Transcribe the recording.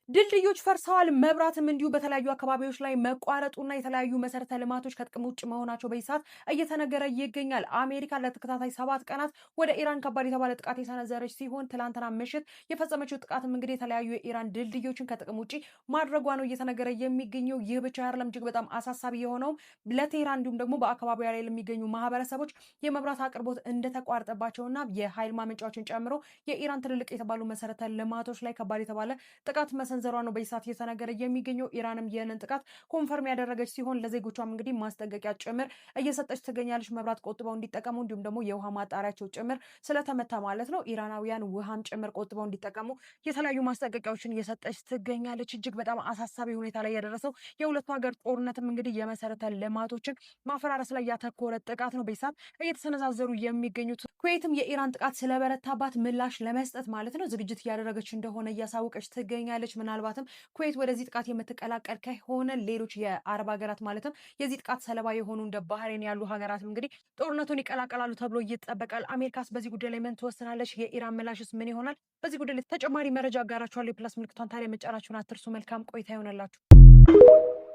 ድልድዮች ፈርሰዋል። መብራትም እንዲሁ በተለያዩ አካባቢዎች ላይ መቋረጡና የተለያዩ መሰረተ ልማቶች ከጥቅም ውጭ መሆናቸው በዚህ ሰዓት እየተነገረ ይገኛል። አሜሪካ ለተከታታይ 7 ቀናት ወደ ኢራን ከባድ የተባለ ጥቃት የሰነዘረች ሲሆን ትላንትና ምሽት የፈጸመችው ጥቃትም እንግዲህ የተለያዩ የኢራን ድልድዮችን ከጥቅም ውጭ ማድረጓ ነው እየተነገረ የሚገኘው። ይህ ብቻ አይደለም፣ እጅግ በጣም አሳሳቢ የሆነው ለቴህራን እንዲሁም ደግሞ በአካባቢዋ ላይ ለሚገኙ ማህበረሰቦች የመብራት አቅርቦት እንደተቋረጠባቸውና የኃይል ማመንጫዎችን ጨምሮ የኢራን ትልልቅ የተባሉ መሰረተ ልማቶች ላይ ከባድ የተባለ ጥቃት መሰንዘሯ ነው በዚህ ሰዓት እየተነገረ የሚገኘው። ኢራንም ይህንን ጥቃት confirm ያደረገች ሲሆን ለዜጎቿም እንግዲህ ማስጠንቀቂያ ጭምር እየሰጠች ትገኛለች። መብራት ቆጥበው እንዲጠቀሙ እንዲሁም ደግሞ የውሃ ማጣሪያቸው ጭምር ስለተመታ ማለት ነው ኢራናውያን ውሃም ጭምር ቆጥበው እንዲጠቀሙ የተለያዩ ማስጠንቀቂያዎችን እየሰጠች ትገኛለች። እጅግ በጣም አሳሳቢ ሁኔታ ላይ የደረሰው የሁለቱ ሀገር ጦርነትም እንግዲህ የመሰረተ ልማቶችን ማፈራረስ ላይ ያተኮረ ጥቃት ነው በዚህ ሰዓት እየተሰነዛዘሩ የሚገኙት። ኩዌትም የኢራን ጥቃት ስለበረታባት ምላሽ ለመስጠት ማለት ነው ዝግጅት እያደረገች እንደሆነ እያሳወቀች ትገኛለች። ምናልባትም ኩዌት ወደዚህ ጥቃት የምትቀላቀል ከሆነ ሌሎች የአረብ ሀገራት፣ ማለትም የዚህ ጥቃት ሰለባ የሆኑ እንደ ባህሬን ያሉ ሀገራትም እንግዲህ ጦርነቱን ይቀላቀላሉ ተብሎ ይጠበቃል። አሜሪካስ በዚህ ጉዳይ ላይ ምን ትወስናለች? የኢራን ምላሽስ ምን ይሆናል? በዚህ ጉዳይ ላይ ተጨማሪ መረጃ አጋራችኋለሁ። የ plus ምልክቷን ታዲያ መጫናችሁን አትርሱ። መልካም ቆይታ ይሆንላችሁ።